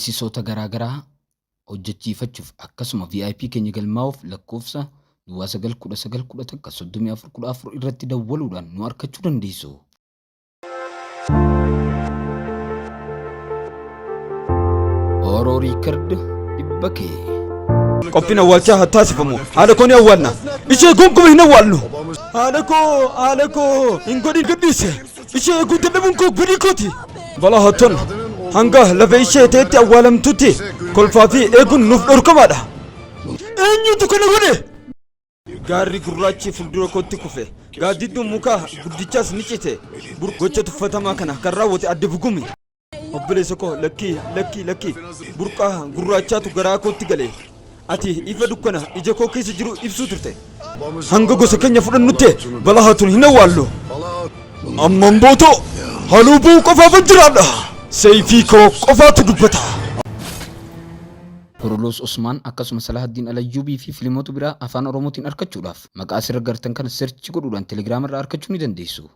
Beeksisoota garaa garaa hojjechiifachuuf akkasuma VIP keenya galmaa'uuf lakkoofsa duwwaa 9 19 11 34 14 irratti dawwaluudhaan nu arkachuu dandeessu. Oro Record dhibba kee. Qophiin awwaalchaa haa taasifamu. Haadha koo ni awwaalna. Ishee gonkumaa hin awwaallu. Haadha koo, haadha koo hin godhin gadhiise. Ishee eeguu dadhabuun koo badii kooti. Balaa hattoon hanga lafa ishee ta'etti awwaalamtutti kolfaa fi eeguun nuuf dhorkamaadha. Eenyutu kana godhe? Gaarri gurraachi fuuldura kootti kufe. Gaaddidduun muka guddichaas ni cite. Gocha tuffatamaa kana kan raawwate adde Bugumi. Obboleessa koo lakkii, lakkii, lakkii. Burqaa gurraachaatu garaa kootti gale. Ati ifa dukkana ija koo keessa jiru ibsuu turte. Hanga gosa keenya fudhannutti balaa hatuun hin awwaallu. Amman bootoo haaloo ba'uu qofaafan jiraadha. Seeyfii koo qofaatu dubbata. Kuruloos Osmaan akkasuma Salahaddiin Alayyuubii fi filimoota biraa Afaan Oromootiin arkachuudhaaf maqaa asirra gartan kana search godhuudhaan Telegram irraa arkachuu ni dandeessu.